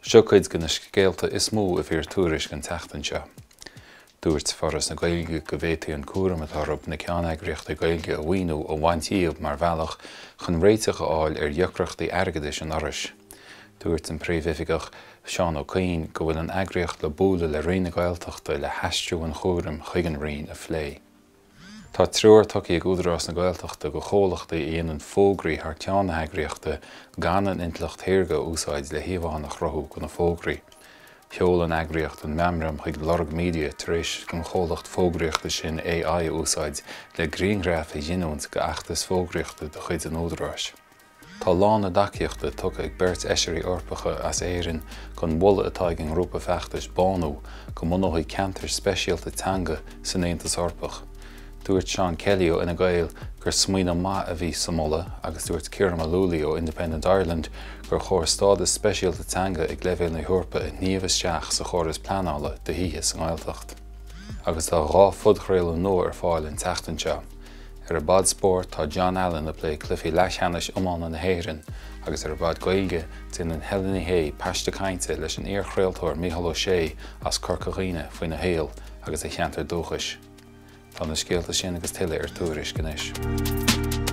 Seo cuid de na scéalta is mó a bhí ar Tuairisc an tseachtain seo. Dúirt Foras na Gaeilge go bhféadfaí an cúram atá orthu na ceanneagraíochtaí Gaeilge a mhaoiniú a bhaint díobh mar bhealach chun réiteach a fháil ar dheacrachtaí airgeadais an Fhorais. Dúirt an Príomhoifigeach Seán Ó Coinn go bhfuil an eagraíocht le bualadh le Roinn na Gaeltachta le haistriú an chúraim chuig an Roinn a phlé. Tá treoir tugtha ag Údarás na Gaeltachta go chomhlachtaí a dhéanann fógraí thar ceann na heagraíochta gan an intleacht shaorga a úsáid le híomhánna a chruthú do na fógraí. Sheol an eagraíocht an meamram chuig Lorg Media tar éis don chomhlacht fógraíochta sin AI a úsáid le grianghraif a ghiniúint d'fheachtas fógraíochta de chuid an Údaráis. Tá lán na tacaíochta tugtha ag beirt fheisirí Eorpacha as Éirinn don mholadh atá ag an ngrúpa feachtais Bánú go mbunófaí ceantar speisialta teanga san Aontas Eorpach. Dúirt Seán Kelly ó Fhine Gael gur smaoineamh maith a bhí sa mholadh agus dúirt Ciaran Mullooly ó Independent Ireland gur chóir stádas speisialta teanga ag leibhéal na hEorpa a shníomh isteach sa chóras pleanála do thithe sa nGaeltacht. Agus tá 2 phodchraoladh nua ar fáil an tseachtain seo. Ar an bPod Spóirt tá John Allen ag plé cluichí leathcheannais iomána na hÉireann agus ar an bPod Gaeilge déanann Helen Ní Shé paiste cainte leis an iar-chraoltóir Mícheál Ó Sé as Corca Dhuibhne faoina shaol agus a cheantar dúchais. Tá na scéalta sin agus tuilleadh ar Tuairisc anois.